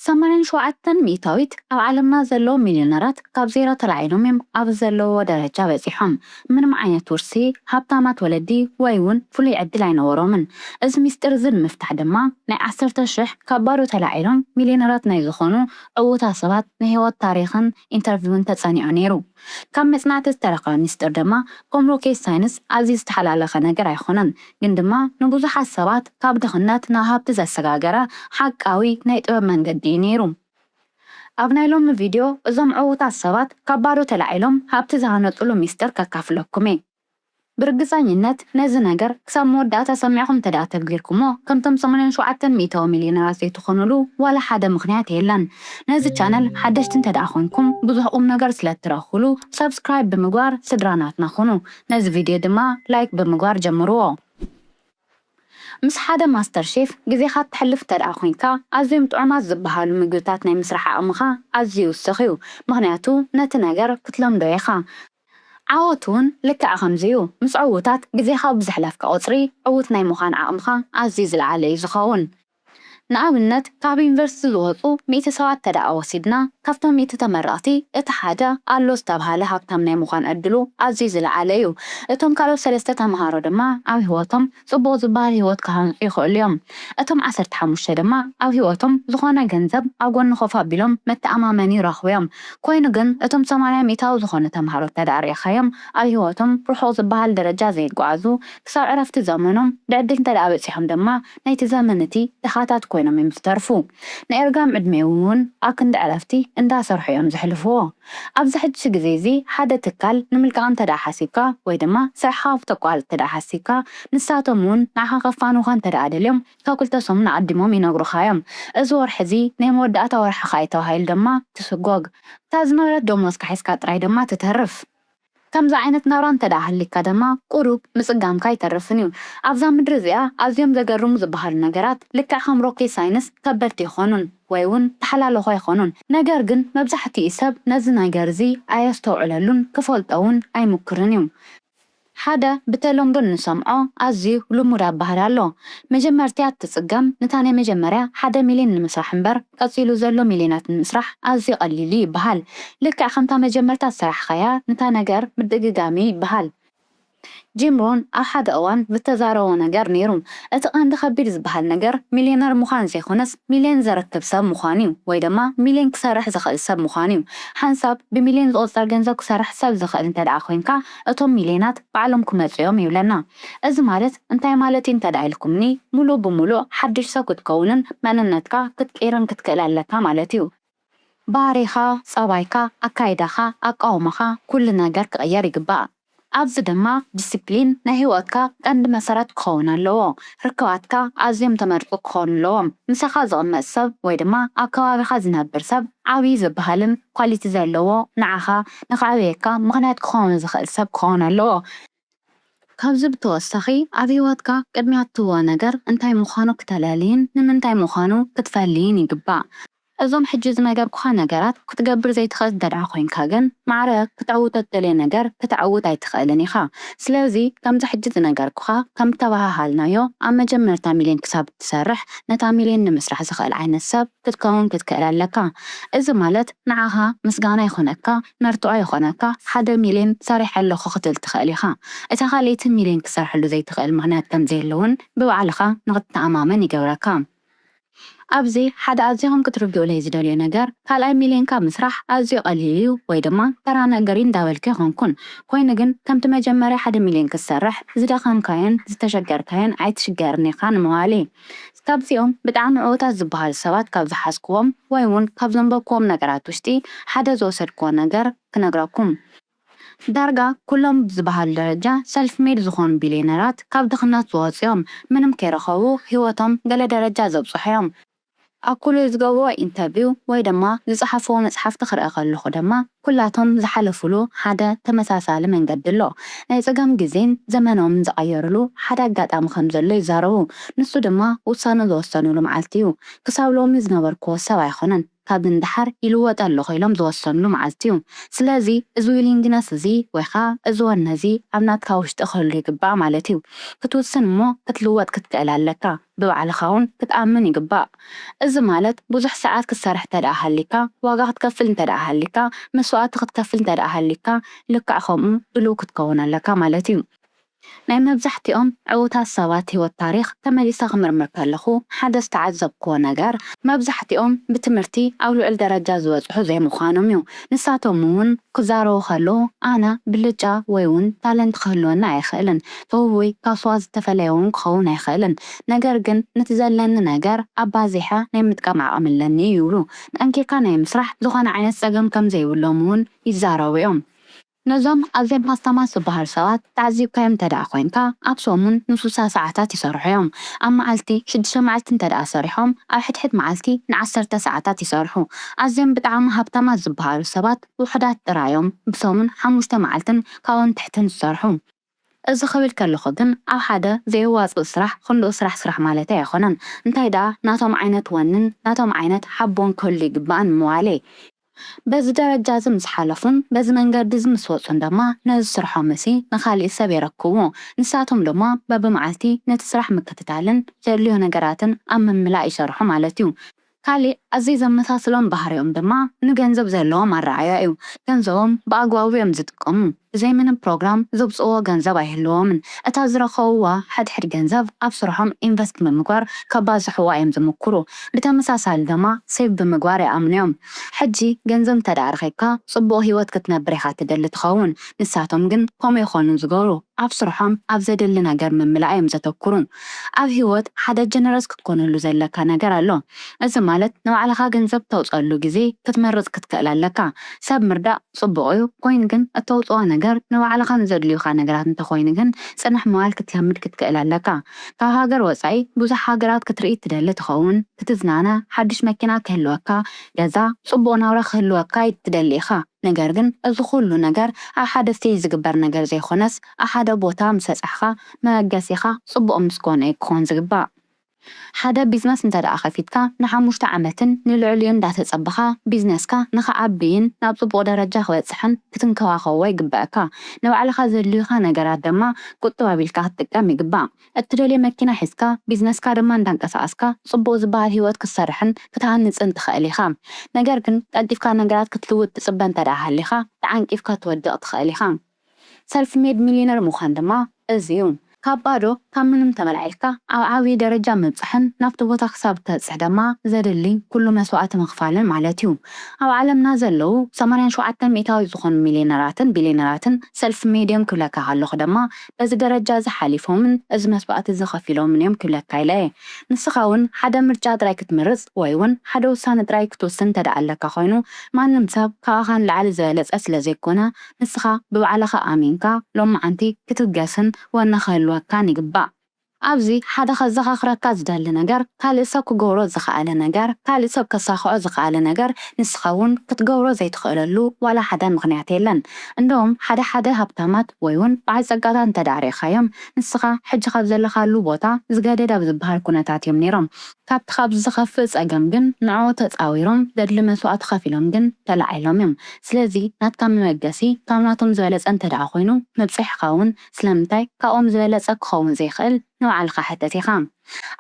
ሰማንያን ሸውዓተን ሚእታዊት ኣብ ዓለምና ዘለዉ ሚልዮነራት ካብ ዜሮ ተላዒሎም እዮም ኣብ ዘለውዎ ደረጃ በጺሖም። ምንም ዓይነት ውርሲ፣ ሃብታማት ወለዲ ወይ እውን ፍሉይ ዕድል ኣይነበሮምን። እዚ ሚስጥር እዚ ንምፍታሕ ድማ ናይ ዓሰርተ ሽሕ ካብ ባዶ ተላዒሎም ሚልዮነራት ናይ ዝኾኑ ዕዉታት ሰባት ናይ ህይወት ታሪኽን ኢንተርቪውን ተጸኒዑ ነይሩ። ካብ መጽናዕቲ ዝተረኸበ ሚስጥር ድማ ከም ሮኬት ሳይንስ ኣዝዩ ዝተሓላለኸ ነገር ኣይኾነን፣ ግን ድማ ንብዙሓት ሰባት ካብ ድኽነት ናብ ሃብቲ ዘሰጋገረ ሓቃዊ ናይ ጥበብ መንገዲ እዩ ነይሩ። ኣብ ናይ ሎሚ ቪድዮ እዞም ዕዉታት ሰባት ካብ ባዶ ተላዒሎም ሃብቲ ዝሃነጹሉ ሚስጥር ከካፍለኩም እየ። ብርግጸኝነት ነዚ ነገር ክሳብ መወዳእታ ሰሚዕኩም እንተ ደኣ ተግቢርኩሞ፣ ከምቶም ሰማንያን ሸውዓተን ሚእታዊ ሚልዮነራት ዘይትኾኑሉ ዋላ ሓደ ምኽንያት የለን። ነዚ ቻነል ሓደሽቲ እንተ ደኣ ኮይንኩም፣ ብዙሕ ቁም ነገር ስለ እትረኽቡሉ፣ ሳብስክራይብ ብምግባር ስድራ ናትና ኩኑ። ነዚ ቪድዮ ድማ ላይክ ብምግባር ጀምርዎ። ምስ ሓደ ማስተር ሼፍ ግዜኻ እተሕልፍ እንተ ደኣ ኮይንካ፣ ኣዝዮም ጥዑማት ዝበሃሉ ምግብታት ናይ ምስራሕ ዓቕምኻ ኣዝዩ ይውስኽ እዩ፣ ምኽንያቱ ነቲ ነገር ክትለምዶ ኢኻ። ዓወት እውን ልክዕ ከምዚ እዩ። ምስ ዕዉታት ግዜኻ ብዘሕለፍካ ቁጽሪ፣ ዕዉት ናይ ምዃን ዓቕምኻ ኣዝዩ ዝለዓለ እዩ ዝኸውን። ንኣብነት፣ ካብ ዩኒቨርሲቲ ዝወጹ ሚእቲ ሰባት እንተ ደኣ ወሲድና፣ ካብቶም ሚእቲ ተመረቕቲ እቲ ሓደ ኣሎ ዝተብሃለ ሃብታም ናይ ምዃን ዕድሉ ኣዝዩ ዝለዓለ እዩ። እቶም ካልኦት ሰለስተ ተምሃሮ ድማ ኣብ ህይወቶም ጽቡቕ ዝበሃል ህይወት ክሃንጹ ይኽእሉ እዮም። እቶም ዓሰርተ ሓሙሽተ ድማ ኣብ ህይወቶም ዝኾነ ገንዘብ ኣብ ጎኒ ኮፍ ኣቢሎም መተኣማመኒ ይረኽቡ እዮም። ኮይኑ ግን እቶም ሰማንያ ሚእታዊ ዝኾኑ ተምሃሮ እንተ ደኣ ርኢኻዮም ኣብ ህይወቶም ርሑቕ ዝበሃል ደረጃ ዘይጓዓዙ፣ ክሳብ ዕረፍቲ ዘመኖም ብዕድል እንተ ደኣ በጺሖም ድማ ናይቲ ዘመን እቲ ድኻታት ኮይኖም እዮም ዝተርፉ። ናይ እርጋም ዕድሜኦም እውን ኣብ ክንዲ ዕረፍቲ እንዳሰርሑ እዮም ዘሕልፍዎ። ኣብዚ ሕጂ ግዜ እዚ ሓደ ትካል ንምልቃቕ እንተ ደኣ ሓሲብካ ወይ ድማ ስራሕኻ ክተቋርጽ እንተ ደኣ ሓሲብካ ንሳቶም እውን ንዓኻ ከፋንዉኻ እንተ ደኣ ደልዮም ካብ ክልተ ሰሙን ኣቐዲሞም ይነግሩኻ እዮም። እዚ ወርሒ እዚ ናይ መወዳእታ ወርሕኻ እዩ ተባሂሉ ድማ ትስጎግ። እታ ዝነበረት ደሞዝካ ሒዝካ ጥራይ ድማ ትተርፍ። ከምዚ ዓይነት ናብራ እንተ ደኣ ሃሊካ ድማ ቁሩብ ምጽጋምካ ኣይተርፍን እዩ። ኣብዛ ምድሪ እዚኣ ኣዝዮም ዘገርሙ ዝበሃሉ ነገራት ልክዕ ከም ሮኬት ሳይንስ ከበድቲ ኣይኮኑን ወይ እውን ተሓላለኹ ኣይኮኑን። ነገር ግን መብዛሕትኡ ሰብ ነዚ ነገር እዚ ኣየስተውዕለሉን ክፈልጦ እውን ኣይምኩርን እዩ። ሓደ ብተለምዶ እንሰምዖ ኣዝዩ ልሙድ ኣባህላ ኣሎ። መጀመርትያ እትጽገም ንታ ናይ መጀመርያ ሓደ ሚልዮን ንምስራሕ እምበር፣ ቀጺሉ ዘሎ ሚልዮናት ንምስራሕ ኣዝዩ ቀሊል እዩ ይበሃል። ልክዕ ከምታ መጀመርታ ዝሰራሕካያ ንታ ነገር ምድግጋም እዩ ይበሃል። ጂም ሮን ኣብ ሓደ እዋን ዝተዛረቦ ነገር ነይሩ። እቲ ቀንዲ ከቢድ ዝበሃል ነገር ሚልዮነር ምዃን ዘይኮነስ፣ ሚልዮን ዘረክብ ሰብ ምዃን እዩ፣ ወይ ድማ ሚልዮን ክሰርሕ ዝኽእል ሰብ ምዃን እዩ። ሓንሳብ ብሚልዮን ዝቑጸር ገንዘብ ክሰርሕ ሰብ ዝኽእል እንተ ደኣ ኮይንካ፣ እቶም ሚልዮናት ባዕሎም ክመጹ እዮም ይብለና። እዚ ማለት እንታይ ማለት እዩ እንተ ደኣ ኢልኩምኒ፣ ሙሉእ ብሙሉእ ሓድሽ ሰብ ክትከውንን መንነትካ ክትቅይርን ክትክእል ኣለካ ማለት እዩ። ባህሪኻ፣ ጸባይካ፣ ኣካይዳኻ፣ ኣቃውማኻ፣ ኩሉ ነገር ክቕየር ይግባእ። ኣብዚ ድማ ዲሲፕሊን ናይ ህይወትካ ቀንዲ መሰረት ክኸውን ኣለዎ። ርክባትካ ኣዝዮም ተመርጹ ክኾኑ ኣለዎም። ምሳኻ ዝቕመጥ ሰብ ወይ ድማ ኣብ ከባቢኻ ዝነብር ሰብ ዓብዪ ዝበሃልን ኳሊቲ ዘለዎ ንዓኻ ንኸዕብየካ ምኽንያት ክኸውን ዝኽእል ሰብ ክኸውን ኣለዎ። ካብዚ ብተወሳኺ ኣብ ህይወትካ ቅድሚያ እትህቦ ነገር እንታይ ምዃኑ ክተላልይን ንምንታይ ምዃኑ ክትፈልይን ይግባእ። እዞም ሕጂ ዝነገርኩኻ ነገራት ክትገብር ዘይትኽእል እንተ ደኣ ኮይንካ ግን፣ ማዕረ ክትዕውቶ እትደልዮ ነገር ክተዕውት ኣይትኽእልን ኢኻ። ስለዚ፣ ከምዚ ሕጂ ዝነገርኩኻ፣ ከም እተበሃሃልናዮ፣ ኣብ መጀመርታ ሚልዮን ክሳብ እትሰርሕ፣ ነታ ሚልዮን ንምስራሕ ዝኽእል ዓይነት ሰብ ክትከውን ክትክእል ኣለካ። እዚ ማለት፣ ንዓኻ ምስጋና ይኾነካ፣ መርትዖ ይኾነካ፣ ሓደ ሚልዮን ሰሪሐ ኣለኹ ክትብል ትኽእል ኢኻ። እታ ካልኣይቲ ሚልዮን ክትሰርሐሉ ዘይትኽእል ምኽንያት ከም ዘየሎ እውን ብባዕልኻ ንኽትተኣማመን ይገብረካ። ኣብዚ ሓደ ኣዚኹም ክትርድኡለይ ዝደልዮ ነገር፣ ካልኣይ ሚልዮንካ ምስራሕ ኣዝዩ ቀሊል እዩ ወይ ድማ ተራ ነገር እዩ እንዳበልኩ ኣይኮንኩን። ኮይኑ ግን ከምቲ መጀመርያ ሓደ ሚልዮን ክትሰርሕ ዝደኸምካዮን ዝተሸገርካዮን ኣይትሽገርን ኢኻ ንምባል እዩ። ካብዚኦም ብጣዕሚ ዕዉታት ዝበሃሉ ሰባት ካብ ዝሓዝክዎም ወይ እውን ካብ ዘንበብክዎም ነገራት ውሽጢ ሓደ ዝወሰድክዎ ነገር ክነግረኩም። ዳርጋ ኩሎም ብዝበሃል ደረጃ ሰልፍ ሜድ ዝኾኑ ቢልዮነራት ካብ ድኽነት ዝወፁ እዮም። ምንም ከይረኸቡ ህይወቶም ገለ ደረጃ ዘብፅሑ እዮም። ኣብ ኩሉ ዝገብርዎ ኢንተርቪው ወይ ድማ ዝፀሓፍዎ መፅሓፍቲ ክርኢ ከለኹ ድማ ኩላቶም ዝሓለፉሉ ሓደ ተመሳሳሊ መንገዲ ኣሎ። ናይ ፀገም ግዜን ዘመኖምን ዝቐየሩሉ ሓደ ኣጋጣሚ ከም ዘሎ ይዛረቡ። ንሱ ድማ ውሳነ ዝወሰኑሉ መዓልቲ እዩ። ክሳብ ሎሚ ዝነበርክዎ ሰብ ኣይኮነን። ካብ ንደሓር ይልወጥ ኣለኹ ኢሎም ዝወሰንሉ መዓልቲ እዩ። ስለዚ እዚ ዊሊንግነስ እዚ ወይ ኸዓ እዚ ወነ እዚ ኣብ ናትካ ውሽጢ ክህሉ ይግባእ ማለት እዩ። ክትውስን እሞ ክትልወጥ ክትክእል ኣለካ። ብባዕልኻ እውን ክትኣምን ይግባእ። እዚ ማለት ብዙሕ ሰዓት ክትሰርሕ እንተ ደኣ ሃሊካ፣ ዋጋ ክትከፍል እንተ ደኣ ሃሊካ፣ መስዋእቲ ክትከፍል እንተ ደኣ ሃሊካ፣ ልክዕ ከምኡ ድሉው ክትከውን ኣለካ ማለት እዩ። ናይ መብዛሕትኦም ዕዉታት ሰባት ህይወት ታሪኽ ተመሊሰ ክምርምር ከለኹ ሓደ ዝተዓዘብክዎ ነገር፣ መብዛሕትኦም ብትምህርቲ ኣብ ልዑል ደረጃ ዝበጽሑ ዘይምዃኖም እዩ። ንሳቶም እውን ክዛረቡ ከለዉ ኣነ ብልጫ ወይ እውን ታለንት ክህልወኒ ኣይኽእልን፣ ተውህቦይ ካብ ሰባት ዝተፈለየ እውን ክኸውን ኣይኽእልን፣ ነገር ግን ነቲ ዘለኒ ነገር ኣባዚሐ ናይ ምጥቃም ዓቕሚ ኣለኒ ይብሉ። ጠንኪርካ ናይ ምስራሕ ዝኾነ ዓይነት ጸገም ከም ዘይብሎም እውን ይዛረቡ እዮም። ነዞም ኣዝዮም ሃብታማት ዝበሃሉ ሰባት ተዓዚብካዮም እንተ ደኣ ኮይንካ፣ ኣብ ሰሙን ንስሳ ሰዓታት ይሰርሑ እዮም። ኣብ መዓልቲ ሽዱሽተ መዓልቲ እንተ ደኣ ሰሪሖም፣ ኣብ ሕድሕድ መዓልቲ ንዓሰርተ ሰዓታት ይሰርሑ። ኣዝዮም ብጣዕሚ ሃብታማት ዝበሃሉ ሰባት ውሑዳት ጥራይ እዮም ብሰሙን ሓሙሽተ መዓልትን ካብኡ ንትሕትን ዝሰርሑ። እዚ ክብል ከለኹ ግን ኣብ ሓደ ዘየዋጽእ ስራሕ ክንድኡ ስራሕ ስራሕ ማለተይ ኣይኮነን። እንታይ ደኣ ናቶም ዓይነት ወንን ናቶም ዓይነት ሓቦን ክህሉ ይግባእን ምባለይ። በዚ ደረጃ እዚ ምስ ሓለፉን በዚ መንገዲ እዚ ምስ ወጹን ድማ ነዚ ስርሖም እዚ ንኻሊእ ሰብ የረክብዎ። ንሳቶም ድማ በብመዓልቲ ነቲ ስራሕ ምክትታልን ዘድልዮ ነገራትን ኣብ ምምላእ ይሰርሑ ማለት እዩ። ካሊእ ኣዝዩ ዘመሳስሎም ባህሪኦም ድማ ንገንዘብ ዘለዎም ኣረኣእያ እዩ። ገንዘቦም ብኣግባቡ እዮም ዝጥቀሙ። ብዘይ ምንም ፕሮግራም ዘውጽእዎ ገንዘብ ኣይህልዎምን። እታ ዝረኸብዋ ሕድሕድ ገንዘብ ኣብ ስርሖም ኢንቨስት ብምግባር ከባዝሕዋ እዮም ዝምኩሩ። ብተመሳሳሊ ድማ ሴቭ ብምግባር ይኣምኑ እዮም። ሕጂ ገንዘብ እንተ ደኣ ረኺብካ ጽቡቕ ህይወት ክትነብር ኢኻ ትደሊ ትኸውን። ንሳቶም ግን ከምኡ ኣይኮኑን ዝገብሩ። ኣብ ስርሖም ኣብ ዘድሊ ነገር ምምላእ እዮም ዘተኩሩ። ኣብ ህይወት ሓደ ጀነረስ ክትኮነሉ ዘለካ ነገር ኣሎ። እዚ ማለት ንባዕልኻ ገንዘብ ተውፀሉ ግዜ ክትመርፅ ክትክእል ኣለካ። ሰብ ምርዳእ ፅቡቕ እዩ፣ ኮይኑ ግን እተውፅኦ ነገር ንባዕልኻ ንዘድልዩኻ ነገራት እንተኾይኑ ግን ፅንሕ ምባል ክትለምድ ክትክእል ኣለካ። ካብ ሃገር ወፃኢ ብዙሕ ሃገራት ክትርኢ ትደሊ ትኸውን፣ ክትዝናነ፣ ሓዱሽ መኪና ክህልወካ፣ ገዛ፣ ፅቡቕ ናብራ ክህልወካ ትደሊ ኢኻ። ነገር ግን እዚ ኩሉ ነገር ኣብ ሓደ ስቴጅ ዝግበር ነገር ዘይኮነስ ኣብ ሓደ ቦታ ምስ በፃሕኻ መበገሲኻ ፅቡቕ ምስ ኮነ እዩ ክኾን ዝግባእ። ሓደ ቢዝነስ እንተ ደኣ ከፊትካ ንሓሙሽተ ዓመትን ንልዕሊኡ እንዳተፀበኻ ቢዝነስካ ንኽዓብይን ናብ ፅቡቕ ደረጃ ክበፅሕን ክትንከባኸቦ ይግበኣካ። ንባዕልኻ ዘድልዩኻ ነገራት ድማ ቁጥብ ኣቢልካ ክትጥቀም ይግባእ። እትደልዮ መኪና ሒዝካ ቢዝነስካ ድማ እንዳንቀሳቐስካ ፅቡቕ ዝበሃል ህይወት ክትሰርሕን ክትሃንፅን ትኽእል ኢኻ። ነገር ግን ቀልጢፍካ ነገራት ክትልውጥ ትፅበ እንተ ደኣ ሃሊኻ ተዓንቂፍካ ትወድቕ ትኽእል ኢኻ። ሰልፍ ሜድ ሚሊዮነር ምዃን ድማ እዚ እዩ። ካብ ባዶ ካብ ምንም ተመልዒልካ ኣብ ዓብዪ ደረጃ ምብፃሕን ናብቲ ቦታ ክሳብ እትበፅሕ ድማ ዘድሊ ኩሉ መስዋእቲ ምኽፋልን ማለት እዩ። ኣብ ዓለምና ዘለዉ ሰማንያን ሸውዓተን ሚእታዊ ዝኾኑ ሚሊዮነራትን ቢሊዮነራትን ሰልፍ ሜድ እዮም ክብለካ ከለኹ ድማ በዚ ደረጃ እዚ ሓሊፎምን እዚ መስዋእቲ እዚ ከፊሎምን እዮም ክብለካ ኢለ እየ። ንስኻ እውን ሓደ ምርጫ ጥራይ ክትመርጽ ወይ እውን ሓደ ውሳነ ጥራይ ክትውስን እንተ ደኣ ኣለካ ኮይኑ፣ ማንም ሰብ ካባኻ ንላዕሊ ዝበለጸ ስለ ዘይኮነ፣ ንስኻ ብባዕልኻ ኣሚንካ ሎማዓንቲ ክትብገስን ወነ ክህልወካን ይግባእ። ኣብዚ ሓደ ከዘኻኽረካ ዝደሊ ነገር፣ ካልእ ሰብ ክገብሮ ዝኸኣለ ነገር፣ ካልእ ሰብ ከሳኽዖ ዝኸኣለ ነገር፣ ንስኻ እውን ክትገብሮ ዘይትኽእለሉ ዋላ ሓደ ምኽንያት የለን። እንደውም ሓደ ሓደ ሃብታማት ወይ እውን በዓል ጸጋታት እንተ ደኣ ርኢኻዮም፣ ንስኻ ሕጂ ካብ ዘለኻሉ ቦታ ዝገደድ ኣብ ዝበሃል ኩነታት እዮም ነይሮም። ካብቲ ካብዚ ዝኸፍእ ጸገም ግን ንዕኡ ተጻዊሮም ዘድሊ መስዋእቲ ከፊሎም ግን ተላዒሎም እዮም። ስለዚ ናትካ መበገሲ ካብ ናቶም ዝበለጸ እንተ ደኣ ኮይኑ፣ ምብጻሕኻ እውን ስለምንታይ ካብኦም ዝበለጸ ክኸውን ዘይክእል ንባዕልኻ ሕተት ኢኻ።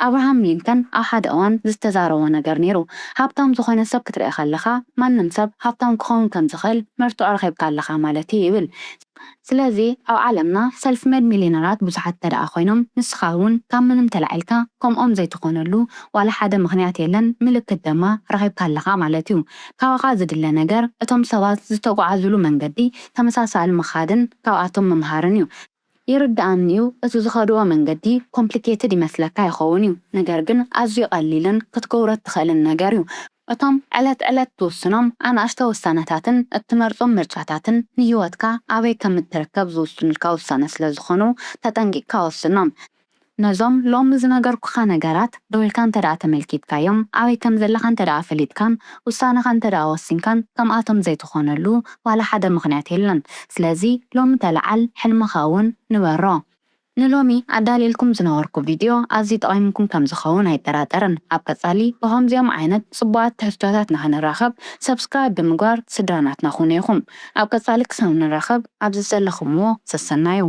ኣብርሃም ሊንከን ኣብ ሓደ እዋን ዝተዛረቦ ነገር ነይሩ። ሃብታም ዝኾነ ሰብ ክትርኢ ከለኻ ማንም ሰብ ሃብታም ክኸውን ከም ዝኽእል መርትዖ ረኺብካ ኣለኻ ማለት እዩ ይብል። ስለዚ ኣብ ዓለምና ሰልፍ ሜድ ሚሊዮነራት ብዙሓት እንተ ደኣ ኮይኖም ንስኻ እውን ካብ ምንም ተላዒልካ ከምኦም ዘይትኾነሉ ዋላ ሓደ ምኽንያት የለን፣ ምልክት ድማ ረኺብካ ኣለኻ ማለት እዩ። ካባኻ ዝድለ ነገር እቶም ሰባት ዝተጓዓዙሉ መንገዲ ተመሳሳሊ ምኻድን ካብኣቶም ምምሃርን እዩ። ይርድኣኒ እዩ፣ እቲ ዝኸድዎ መንገዲ ኮምፕሊኬትድ ይመስለካ ይኸውን እዩ፣ ነገር ግን ኣዝዩ ቀሊልን ክትገብሮ እትኽእልን ነገር እዩ። እቶም ዕለት ዕለት ትውስኖም ኣናእሽቶ ውሳነታትን እትመርጾም ምርጫታትን ንህይወትካ ኣበይ ከም እትርከብ ዝውስኑልካ ውሳነ ስለ ዝኾኑ ተጠንቂቕካ ወስኖም። ነዞም ሎሚ ዝነገርኩኻ ነገራት ደው ኢልካ እንተ ደኣ ተመልኪትካዮም፣ ኣበይ ከም ዘለኻ እንተ ደኣ ፈሊጥካን ውሳነኻ እንተ ደኣ ወሲንካን ከምኣቶም ዘይትኾነሉ ዋላ ሓደ ምኽንያት የለን። ስለዚ ሎሚ ተለዓል፣ ሕልምኻ እውን ንበሮ። ንሎሚ ኣዳልየልኩም ዝነበርኩ ቪድዮ ኣዝዩ ጠቒምኩም ከም ዝኸውን ኣይጠራጠርን። ኣብ ቀጻሊ ብኸምዚኦም ዓይነት ጽቡቓት ትሕዝቶታት ንኽንራኸብ ሰብስክራይብ ብምግባር ስድራ ናትና ኩኑ ኢኹም። ኣብ ቀጻሊ ክሳብ ንራኸብ ኣብዚ ዘለኹምዎ ሰሰናዩ።